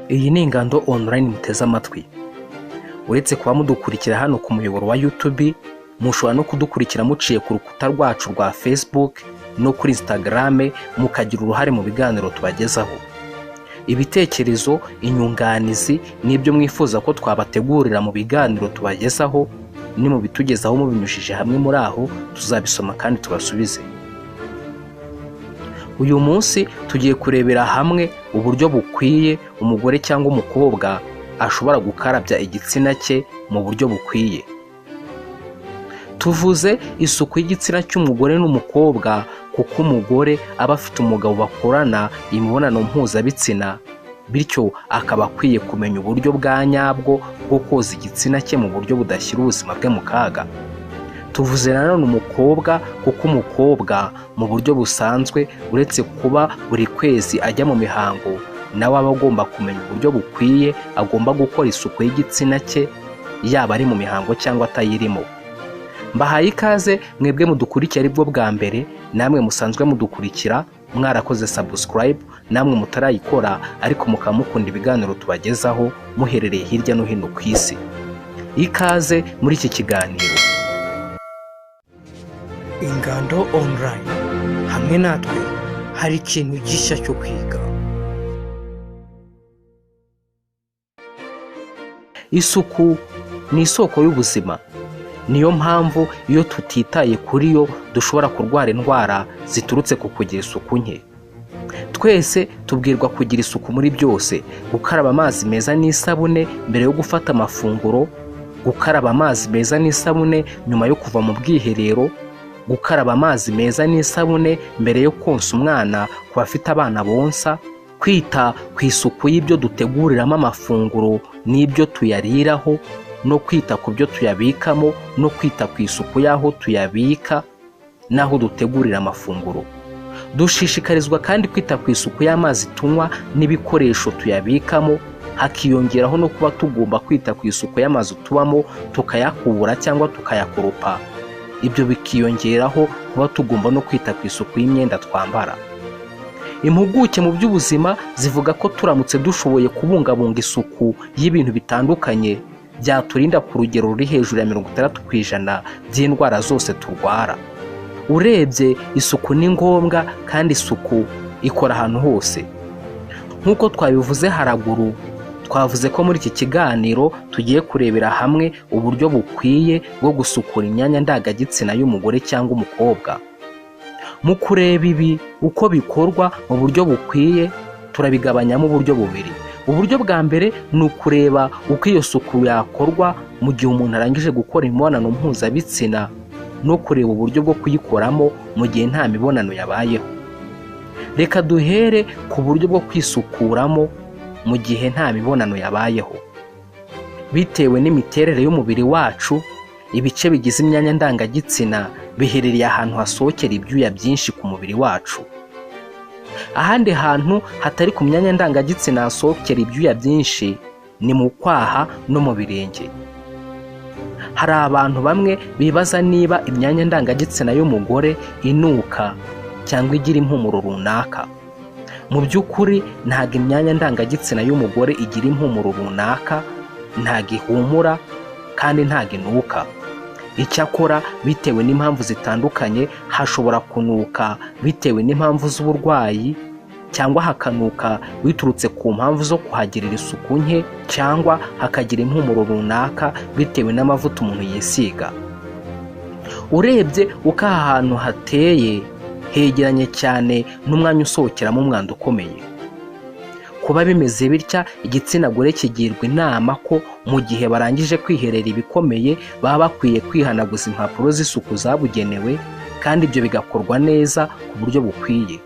Iyi ni Ingando Online muteze amatwi. Uretse kuba mudukurikira hano ku muyoboro wa YouTube, mushobora no kudukurikira muciye ku rukuta rwacu rwa Facebook no kuri Instagram, mukagira uruhare mu biganiro tubagezaho. Ibitekerezo, inyunganizi n'ibyo mwifuza ko twabategurira mu biganiro tubagezaho, ni mu bitugezaho mubinyujije hamwe muri aho, tuzabisoma kandi tubasubize. Uyu munsi tugiye kurebera hamwe uburyo bukwiye umugore cyangwa umukobwa ashobora gukarabya igitsina cye mu buryo bukwiye. Tuvuze isuku y'igitsina cy'umugore n'umukobwa kuko umugore aba afite umugabo bakorana imibonano mpuzabitsina, bityo akaba akwiye kumenya uburyo bwa nyabwo bwo koza igitsina cye mu buryo budashyira ubuzima bwe mu kaga. Tuvuze nanone umukobwa kuko umukobwa mu buryo busanzwe uretse kuba buri kwezi ajya mu mihango, nawe aba agomba kumenya uburyo bukwiye agomba gukora isuku y'igitsina cye, yaba ari mu mihango cyangwa atayirimo. Mbahaye ikaze mwebwe mudukurikiye aribwo bwa mbere, namwe musanzwe mudukurikira mwarakoze subscribe, namwe mutarayikora ariko mukaba mukunda ibiganiro tubagezaho muherereye hirya no hino ku isi. Ikaze muri iki kiganiro. Ingando Online, hamwe natwe hari ikintu gishya cyo kwiga. Isuku ni isoko y'ubuzima. Niyo mpamvu iyo tutitaye kuri yo dushobora kurwara indwara ziturutse ku kugira isuku nke. Twese tubwirwa kugira isuku muri byose, gukaraba amazi meza n'isabune mbere yo gufata amafunguro, gukaraba amazi meza n'isabune nyuma yo kuva mu bwiherero, gukaraba amazi meza n'isabune mbere yo konsa umwana ku bafite abana bonsa, kwita ku isuku y'ibyo duteguriramo amafunguro n'ibyo tuyariraho, no kwita ku byo tuyabikamo, no kwita ku isuku y'aho tuyabika n'aho dutegurira amafunguro. Dushishikarizwa kandi kwita ku isuku y'amazi tunywa n'ibikoresho tuyabikamo, hakiyongeraho no kuba tugomba kwita ku isuku y'amazu tubamo, tukayakubura cyangwa tukayakoropa. Ibyo bikiyongeraho kuba tugomba no kwita ku isuku y'imyenda twambara. Impuguke mu by'ubuzima zivuga ko turamutse dushoboye kubungabunga isuku y'ibintu bitandukanye byaturinda ku rugero ruri hejuru ya 60% by'indwara zose turwara. Urebye isuku ni ngombwa kandi isuku ikora ahantu hose. Nk'uko twabivuze haraguru, twavuze ko muri iki kiganiro tugiye kurebera hamwe uburyo bukwiye bwo gusukura imyanya ndangagitsina y'umugore cyangwa umukobwa. Mu kureba ibi uko bikorwa mu buryo bukwiye, turabigabanyamo uburyo bubiri. Uburyo bwa mbere ni ukureba uko iyo suku yakorwa mu gihe umuntu arangije gukora imibonano mpuzabitsina, no kureba uburyo bwo kuyikoramo mu gihe nta mibonano yabayeho. Reka duhere ku buryo bwo kwisukuramo mu gihe nta mibonano yabayeho. Bitewe n'imiterere y'umubiri wacu, ibice bigize imyanya ndangagitsina biherereye ahantu hasohokera ibyuya byinshi ku mubiri wacu. Ahandi hantu hatari ku myanya ndangagitsina hasohokera ibyuya byinshi ni mu kwaha no mu birenge. Hari abantu bamwe bibaza niba imyanya ndangagitsina y'umugore inuka cyangwa igira impumuro runaka. Mu by'ukuri ntabwo imyanya ndangagitsina y'umugore igira impumuro runaka, ntabwo ihumura kandi ntabwo inuka. Icyakora bitewe n'impamvu zitandukanye hashobora kunuka bitewe n'impamvu z'uburwayi, cyangwa hakanuka biturutse ku mpamvu zo kuhagirira isuku nke, cyangwa hakagira impumuro runaka bitewe n'amavuta umuntu yisiga. Urebye uko aha hantu hateye hegeranye cyane n'umwanya usohokeramo umwanda ukomeye. Kuba bimeze bitya, igitsina gore kigirwa inama ko mu gihe barangije kwiherera ibikomeye baba bakwiye kwihanaguza impapuro z'isuku zabugenewe, kandi ibyo bigakorwa neza ku buryo bukwiye.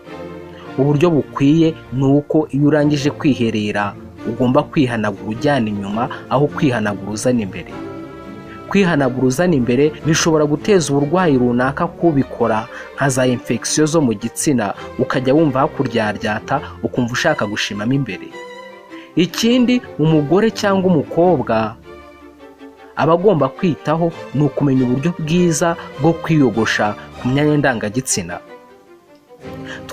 Uburyo bukwiye ni uko iyo urangije kwiherera ugomba kwihanagura ujyana inyuma aho kwihanagura uzana imbere. Kwihanagura uzana imbere bishobora guteza uburwayi runaka kubikora, nka za infection zo mu gitsina, ukajya wumva hakuryaryata ukumva ushaka gushimamo imbere. Ikindi umugore cyangwa umukobwa aba agomba kwitaho ni ukumenya uburyo bwiza bwo kwiyogosha ku myanya ndangagitsina.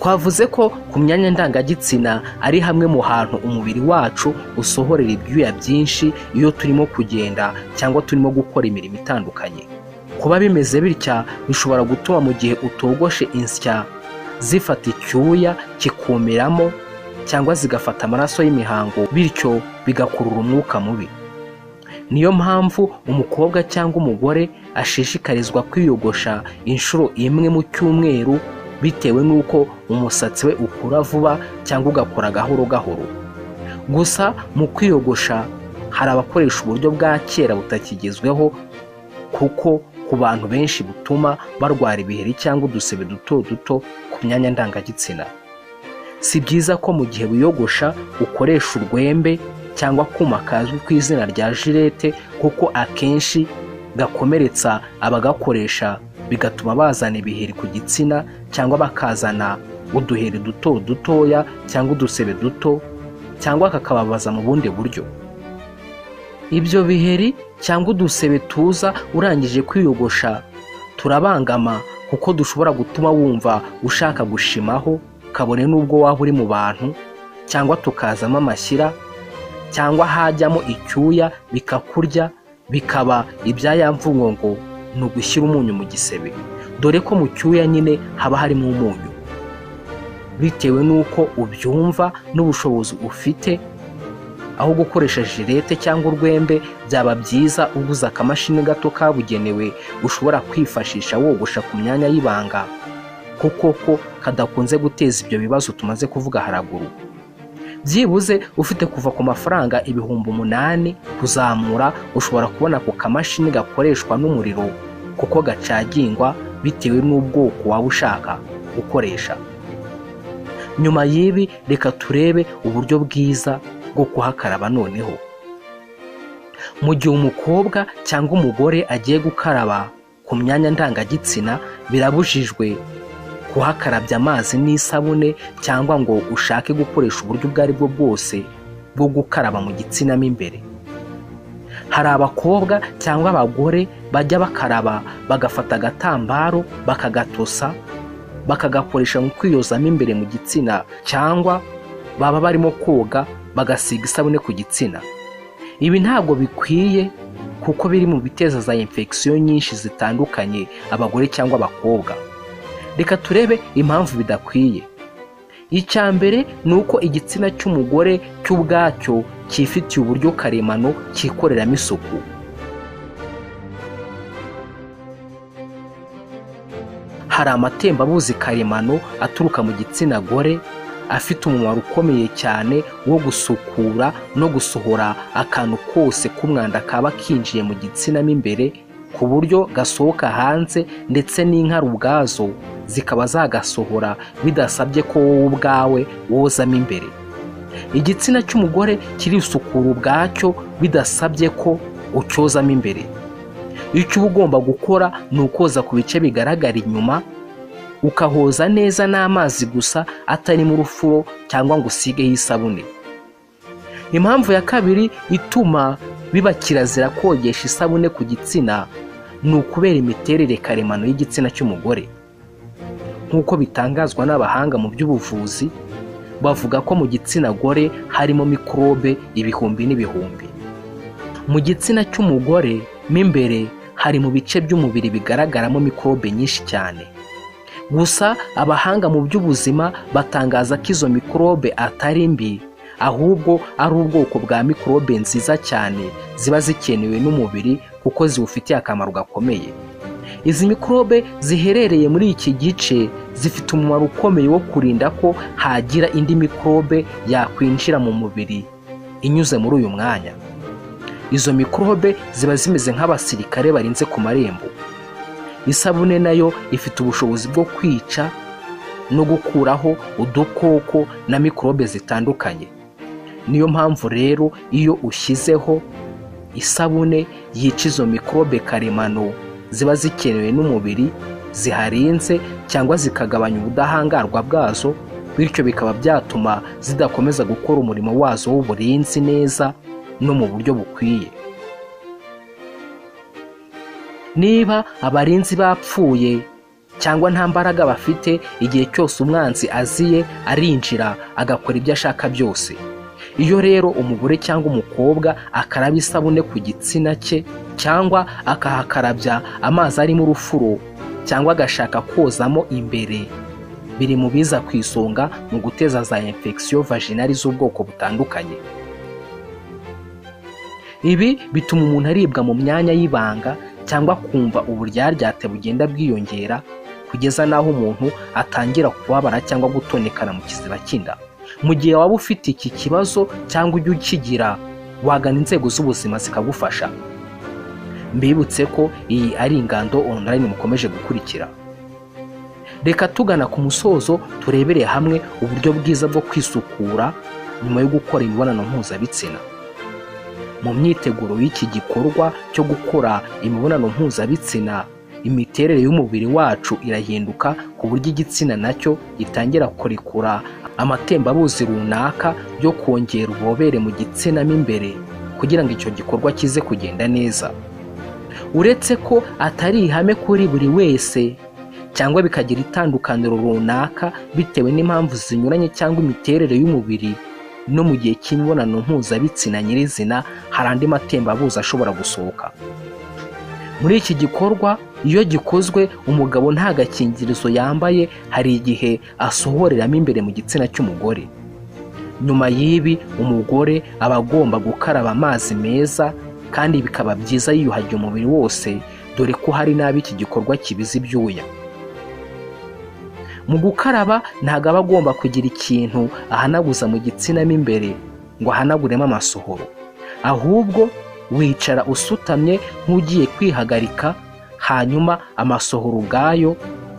Twavuze ko ku myanya ndangagitsina ari hamwe mu hantu umubiri wacu usohorera ibyuya byinshi iyo turimo kugenda cyangwa turimo gukora imirimo itandukanye. Kuba bimeze bitya bishobora gutuma mu gihe utogoshe insya zifata icyuya kikumiramo cyangwa zigafata amaraso y'imihango, bityo bigakurura umwuka mubi. Niyo mpamvu umukobwa cyangwa umugore ashishikarizwa kwiyogosha inshuro imwe mu cyumweru, bitewe n'uko umusatsi we ukura vuba cyangwa ugakura gahoro gahoro. Gusa mu kwiyogosha hari abakoresha uburyo bwa kera butakigezweho, kuko ku bantu benshi butuma barwara ibiheri cyangwa udusebe duto duto ku myanya ndangagitsina. Si byiza ko mu gihe wiyogosha ukoresha urwembe cyangwa akuma kazwi ku izina rya jirete, kuko akenshi gakomeretsa abagakoresha, bigatuma bazana ibiheri ku gitsina cyangwa bakazana uduheri duto dutoya cyangwa udusebe duto, cyangwa kakababaza mu bundi buryo. Ibyo biheri cyangwa udusebe tuza urangije kwiyogosha turabangama, kuko dushobora gutuma wumva ushaka gushimaho kabone n'ubwo waba uri mu bantu, cyangwa tukazamo amashyira, cyangwa hajyamo icyuya bikakurya, bikaba ibyaya mvugo ngo ni ugushyira umunyu mu gisebe, dore ko mu cyuya nyine haba harimo umunyu. Bitewe n'uko ubyumva n'ubushobozi ufite, aho gukoresha jirete cyangwa urwembe byaba byiza uguze akamashini gato kabugenewe ushobora kwifashisha wogosha ku myanya y'ibanga, kuko ko kadakunze guteza ibyo bibazo tumaze kuvuga haraguru. Byibuze ufite kuva ku mafaranga 8000 kuzamura, ushobora kubona ako kamashini gakoreshwa n'umuriro, kuko gacagingwa bitewe n'ubwoko waba ushaka gukoresha. Nyuma y'ibi reka turebe uburyo bwiza bwo kuhakaraba noneho. Mu gihe umukobwa cyangwa umugore agiye gukaraba ku myanya ndangagitsina, birabujijwe kuhakarabya amazi n'isabune cyangwa ngo ushake gukoresha uburyo ubwo ari bwo bwose bwo gukaraba mu gitsina mo imbere. Hari abakobwa cyangwa abagore bajya bakaraba bagafata agatambaro bakagatosa, bakagakoresha mu kwiyozamo imbere mu gitsina, cyangwa baba barimo koga bagasiga isabune ku gitsina. Ibi ntabwo bikwiye, kuko biri mu biteza za infection nyinshi zitandukanye abagore cyangwa abakobwa. Reka turebe impamvu bidakwiye. Icya mbere ni uko igitsina cy'umugore cy'ubwacyo cyifitiye uburyo karemano cyikoreramo isuku. Hari amatembabuzi karemano aturuka mu gitsina gore afite umumaro ukomeye cyane wo gusukura no gusohora akantu kose k'umwanda kaba kinjiye mu gitsina mo imbere, ku buryo gasohoka hanze, ndetse n'inkari ubwazo zikaba zagasohora bidasabye ko wowe ubwawe wozamo imbere. Igitsina cy'umugore kirisukura ubwacyo bidasabye ko ucyozamo imbere. Icyo uba ugomba gukora ni ukoza ku bice bigaragara inyuma, ukahoza neza n'amazi gusa atarimo urufuro cyangwa ngo usigeho isabune. Impamvu ya kabiri ituma biba kirazira kogesha isabune ku gitsina ni ukubera imiterere karemano y'igitsina cy'umugore. Nk'uko bitangazwa n'abahanga mu by'ubuvuzi, bavuga ko mu gitsina gore harimo mikorobe ibihumbi n'ibihumbi. Mu gitsina cy'umugore mo imbere hari mu bice by'umubiri bigaragaramo mikorobe nyinshi cyane. Gusa abahanga mu by'ubuzima batangaza ko izo mikorobe atari mbi, ahubwo ari ubwoko bwa mikorobe nziza cyane ziba zikenewe n'umubiri kuko ziwufitiye akamaro gakomeye. Izi mikorobe ziherereye muri iki gice zifite umumaro ukomeye wo kurinda ko hagira indi mikorobe yakwinjira mu mubiri inyuze muri uyu mwanya. Izo mikorobe ziba zimeze nk'abasirikare barinze ku marembo. Isabune nayo ifite ubushobozi bwo kwica no gukuraho udukoko na mikorobe zitandukanye. Niyo mpamvu rero iyo ushyizeho isabune yica izo mikorobe karemano ziba zikenewe n'umubiri ziharinze, cyangwa zikagabanya ubudahangarwa bwazo, bityo bikaba byatuma zidakomeza gukora umurimo wazo w'uburinzi neza no mu buryo bukwiye. Niba abarinzi bapfuye cyangwa nta mbaraga bafite, igihe cyose umwanzi aziye arinjira agakora ibyo ashaka byose. Iyo rero umugore cyangwa umukobwa akaraba isabune ku gitsina cye cyangwa akahakarabya amazi arimo urufuro cyangwa agashaka kozamo imbere, biri mu biza ku isonga mu guteza za infection vaginale z'ubwoko butandukanye. Ibi bituma umuntu aribwa mu myanya y'ibanga cyangwa kumva uburyaryate bugenda bwiyongera kugeza n'aho umuntu atangira kubabara cyangwa gutonekana mu kiziba cy'inda. Mu gihe waba ufite iki kibazo cyangwa ujya ukigira, wagana inzego z'ubuzima zikagufasha. Mbibutse ko iyi ari Ingando Online mukomeje gukurikira. Reka tugana ku musozo turebere hamwe uburyo bwiza bwo kwisukura nyuma yo gukora imibonano mpuzabitsina. Mu myiteguro y'iki gikorwa cyo gukora imibonano mpuzabitsina, imiterere y'umubiri wacu irahinduka ku buryo igitsina nacyo gitangira kurekura amatembabuzi runaka yo kongera ububobere mu gitsina mo imbere kugira ngo icyo gikorwa kize kugenda neza. Uretse ko atari ihame kuri buri wese cyangwa bikagira itandukaniro runaka bitewe n'impamvu zinyuranye cyangwa imiterere y'umubiri, no mu gihe cy'imibonano mpuzabitsina nyirizina hari andi matembabuzi ashobora gusohoka. Muri iki gikorwa iyo gikozwe umugabo nta gakingirizo yambaye, hari igihe asohoreramo imbere mu gitsina cy'umugore. Nyuma y'ibi umugore aba agomba gukaraba amazi meza kandi bikaba byiza yiyuhagiye umubiri wose, dore ko hari n'abo iki gikorwa kibiza ibyuya. Mu gukaraba ntabwo aba agomba kugira ikintu ahanaguza mu gitsina mo imbere ngo ahanaguremo amasohoro, ahubwo wicara usutamye nk'ugiye kwihagarika, hanyuma amasohoro ubwayo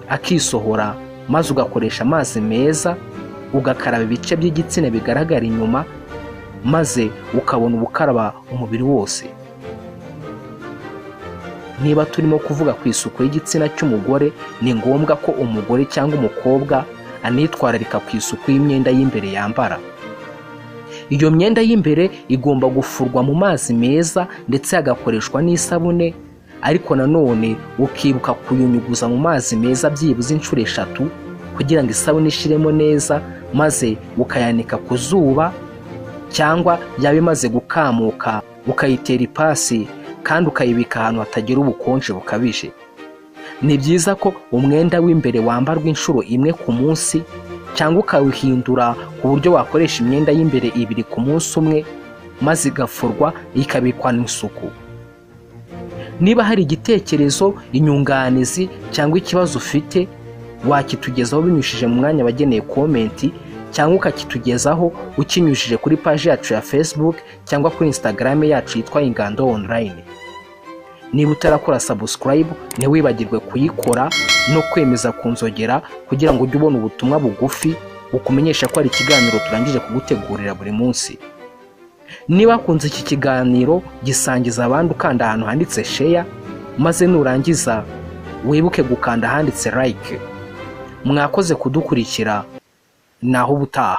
akisohora, maze ugakoresha amazi meza ugakaraba ibice by'igitsina bigaragara inyuma, maze ukabona ubukaraba umubiri wose. Niba turimo kuvuga ku isuku y'igitsina cy'umugore, ni ngombwa ko umugore cyangwa umukobwa anitwararika ku isuku y'imyenda y'imbere yambara. Iyo myenda y'imbere igomba gufurwa mu mazi meza ndetse hagakoreshwa n'isabune, ariko nanone ukibuka kuyunyuguza mu mazi meza byibuze inshuro 3 kugira ngo isabune ishiremo neza, maze ukayanika ku zuba cyangwa yaba imaze gukamuka ukayitera ipasi kandi ukayibika ahantu hatagira ubukonje bukabije. Ni byiza ko umwenda w'imbere wambarwa inshuro 1 ku munsi cyangwa ukawuhindura ku buryo wakoresha imyenda y'imbere 2 ku munsi umwe, maze igafurwa ikabikwa n'isuku. Niba hari igitekerezo, inyunganizi cyangwa ikibazo ufite, wakitugezaho binyujije mu mwanya wageneye komenti, cyangwa ukakitugezaho ukinyujije kuri paji yacu ya Facebook cyangwa kuri Instagram yacu yitwa Ingando Online. Niba utarakora subscribe, ntiwibagirwe kuyikora no kwemeza ku nzogera kugira ngo ujye ubona ubutumwa bugufi bukumenyesha ko ari ikiganiro turangije kugutegurira buri munsi. Niba wakunze iki kiganiro, gisangiza abandi ukanda ahantu handitse share, maze nurangiza wibuke gukanda ahanditse like. Mwakoze kudukurikira, naho ubutaha.